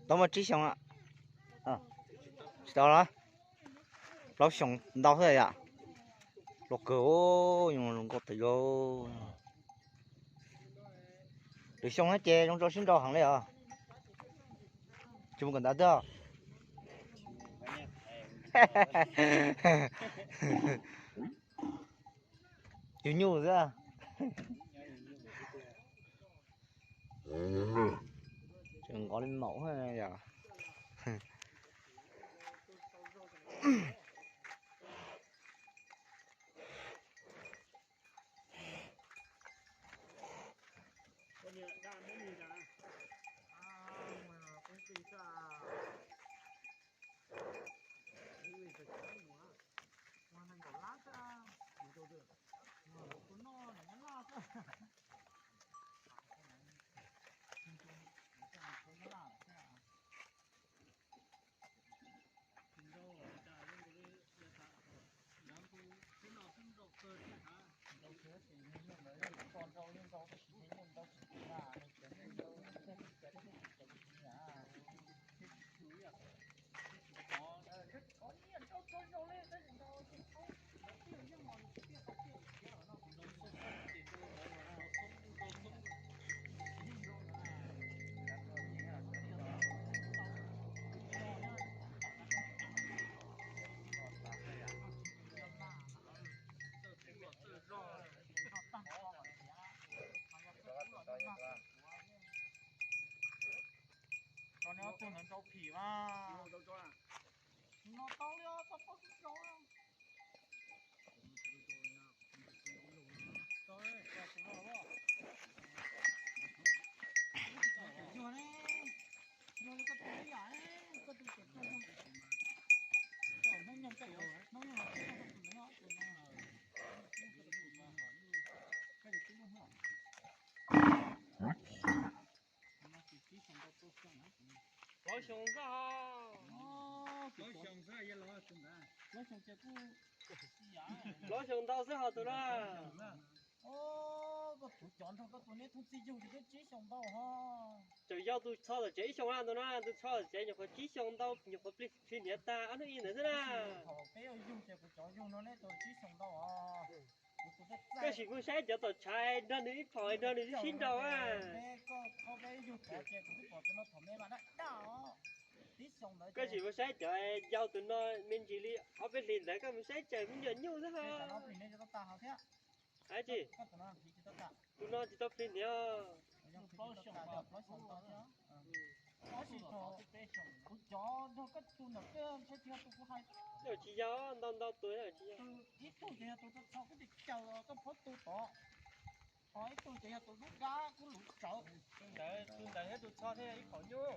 Tau muaj tsib xyoos, tsis tau los, plaub xyoos ntau xwb yom. Los kawg, zoo nkauj tas zog. Lwm xyoo ces zoo rau sib nrau heev li os. Tsis mus kawm ntawv twg? Yus nyuj xwb. Tseem nqov li maum yom. Tau li os, tau pob kub rau. Yog ne, yog li koj tus ib yam ne, koj tus tseem tuaj yog, hnub nyoog koj yuav, hnub nyoog los koj tus no, tus no, koj yuav tib lub hwj. Plaub xyoos xwb, plaub xyoos xwb, plaub xyoos ces kuj, plaub xyoos ntau xwb hos tus no. Koj tus cov nrog koj tus neb thoob txij yug ces twb tsib xyoos ntau ho. Tseem yau tus txho txom tsev ib xyoos na, tus no tus txho txom tsev nyuam qhuav tsib xyoos ntau, nyuam qhuav plig hniav tag ob hnub ib ntawd xwb na. Thaum peb yug ces kuv cov yug no neb tus tsib xyoos ntau os. Koj sim mus saib cov tom tshav nrog nws ib phaum nrog nws sib nraus a. Koj sim mus saib cov yau tus no me ntsis li ob peb hlis ntawd koj mus saib tsawg me nyuam nyuj xwb ho. Dab tsi? Tus no tsis tau plig niam. Tsis yau, ntau ntau tus tsis yau. Tus ntawd, tus ntawd thiab tus txho thiab ib phaum nyuj.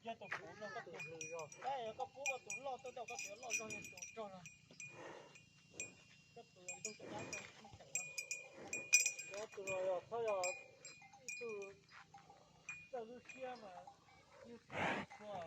Yog tus puv no koj tus, yog koj pub koj tus loj tuaj rau koj tus loj zog yog tus rog no. Koj tus ntug cov dab no, tus no yog txhob yog ib tug txawj lub siab mas ib tug txhua.